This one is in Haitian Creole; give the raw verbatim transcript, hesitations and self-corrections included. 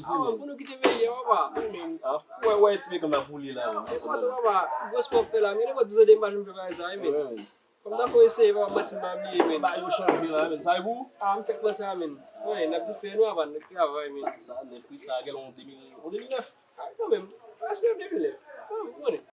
Avan pou nou kite peyi a, papa. Wè, wè, ti mekam la pou li la. E pòtan, papa, gwo spò fè la, men nenpòt dizande m pa janm fè bagay sa, men. Kòm ta fò eseye, papa, basi m pa bliye, men. Ba yo chanje la, men. Sa e pou? A, m fèk panse a, men. Wè, n ap distrè nou avan, n ap travay, men. Sa, sa, nèf wi, sa, gen yon de mil, yon de mil nèf. A, kanmenm. Prèske de mil nèf. Kanmenm, ou konnen.